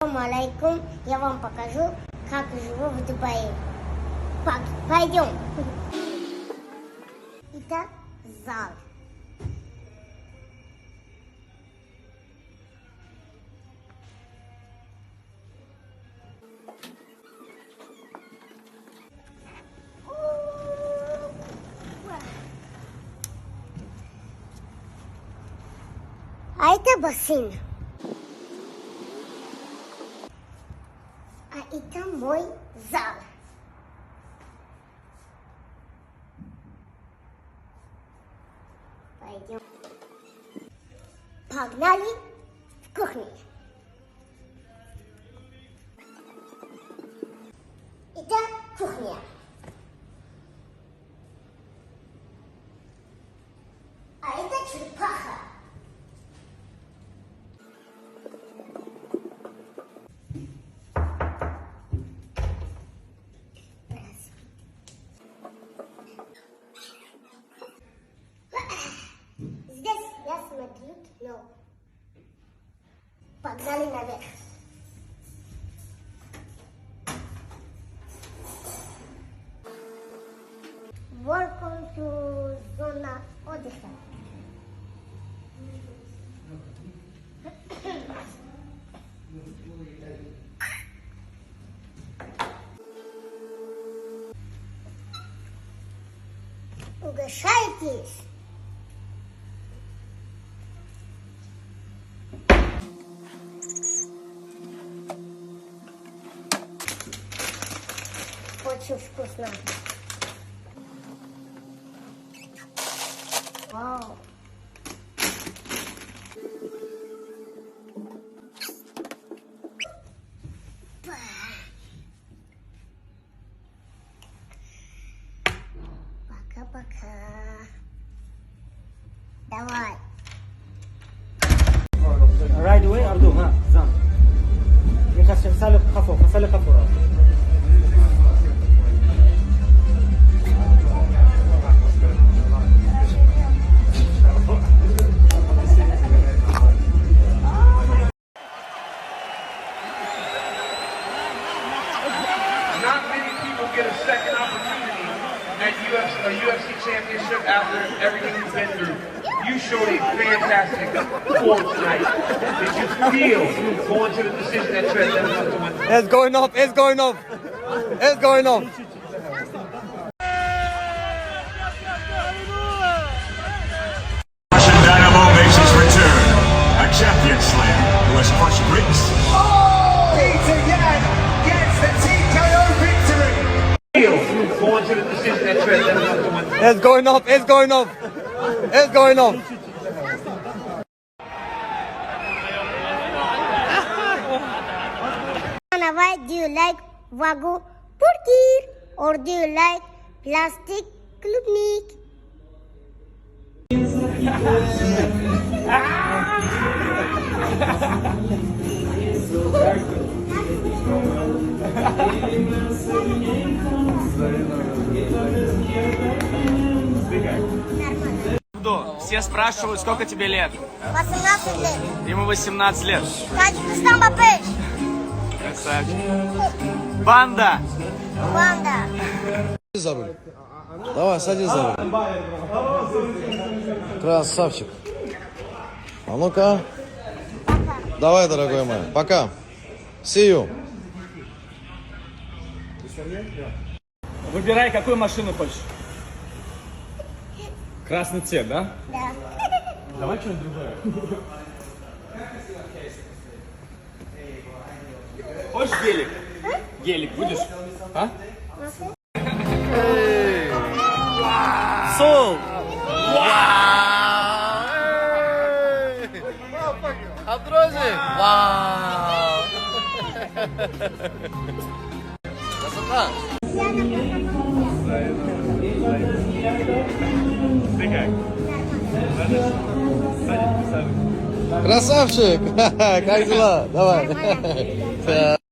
Алейкум. Я вам покажу, как живу в Дубае. Пойдем. Это зал. А это бассейн. А это мой зал. Пойдем. Погнали в кухню. Это кухня. А это черепаха. Здесь я смотрю кино. Погнали наверх. Welcome to зона отдыха. Угощайтесь! Очень вкусно. Вау. Пока-пока. Давай. Right away, Ardu, ha, zam. خفو خسالي خفو. Not many people get a second opportunity at UFC, a UFC championship after everything you've been through. You showed a fantastic form tonight. Did you feel going to the decision that you had done enough to win? It's going off, it's going off. It's going off. Russian Dynamo makes his return. A champion slayer who has crushed greats. Peter Yan gets the TKO victory. Feel going to the decision that you had done enough to win? It's going off, it's going off. It's going off. Why do you like Wagyu Purkir or do you like plastic клубник? Нормально. Все спрашивают, сколько тебе лет. 18 лет. Ему 18 лет. Таджикистан ба пеш. Красавчик. Банда! Банда. За руль. Давай, садись за руль. Красавчик. А ну-ка. Давай, дорогой мой. Пока. See you. Выбирай, какую машину хочешь. Красный цвет, да? Да. Давай что-нибудь другое. Хочешь гелик? Гелик будешь? А? Сол. Вау! Абдрозик! Вау! Красота! Ты как? Красавчик! Как дела? Давай. Нормально.